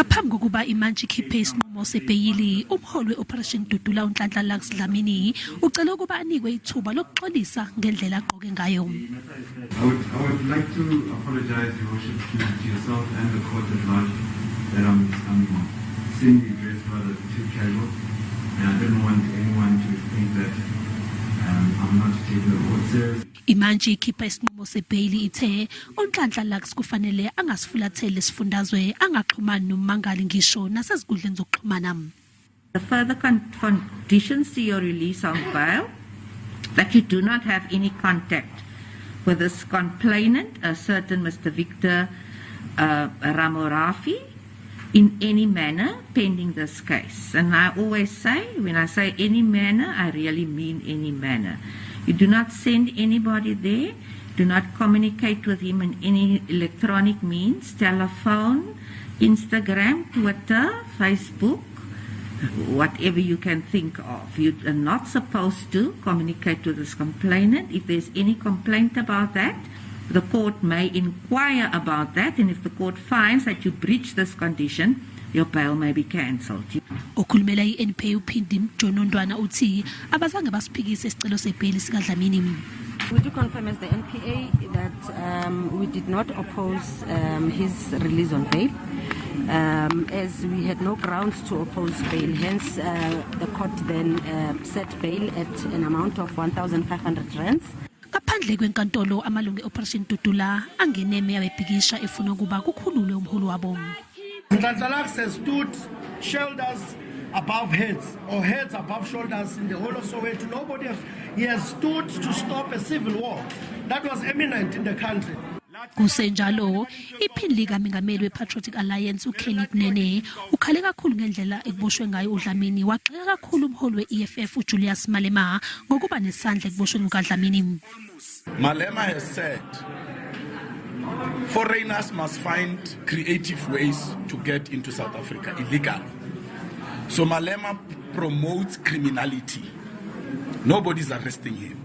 Ngaphambi kokuba imantshi ikhiphe isinqumo sebheyili, umholi we-Operation Dudula uNhlanhla uDlamini ucele ukuba anikwe ithuba lokuxolisa ngendlela agqoke ngayo. I would like to apologize, Your Worship, to yourself and the court at large that I'm seeing you dressed rather too casual, and I don't want anyone to think that I'm not taking the court seriously. Imantshi ikhipha isinqumo sebheyili ithe uNhlanhla kufanele angasifulathele isifundazwe angaxhumani nommangali ngisho nasezigudleni zokuxhumana. The further conditions to your release on bail, that you do not have any contact with this complainant, a certain Mr. Victor Ramorafi, in any manner pending this case. And I always say, when I say any manner, I really mean any manner. You do not send anybody there, do not communicate with him in any electronic means, telephone, Instagram, Twitter, Facebook, whatever you can think of. You are not supposed to communicate with this complainant. If there's any complaint about that, the court may inquire about that, and if the court finds that you breach this condition, your bail may be cancelled. Okhulumela iNPA uphindi Mjonondwana uthi abazange basiphikise isicelo sebheyili sikaDlamini. We do confirm as the NPA that we did not oppose his release on bail, as we had no grounds to oppose bail. Hence, the court then set bail at an amount of 1,500 rands. Ngaphandle kwenkantolo amalungu e-Operation Dudula angeneme yabebhikisha efuna ukuba kukhululwe umholi wabo. uNhlanhla has stood shoulders above heads or heads above shoulders in the whole of Soweto. He has stood to stop a civil war that was imminent in the country. Kusenjalo iphini likaMengameli we-Patriotic Alliance uKenny Kunene ukhale kakhulu ngendlela ekuboshwe ngayo uDlamini, wagxeka kakhulu umholi we-EFF uJulius Malema ngokuba nesandla ekuboshweni kukaDlamini. Malema has said foreigners must find creative ways to get into South Africa illegally. So Malema promotes criminality. Nobody's arresting him.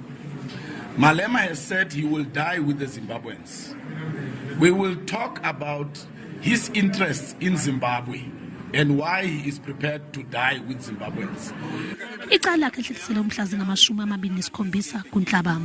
Malema has said he will die with the Zimbabweans. We will talk about his interests in Zimbabwe and why he is prepared to die with Zimbabweans. Icala lakhe lihlehlisele umhlazi ngamashumi 27 kuNhlaba.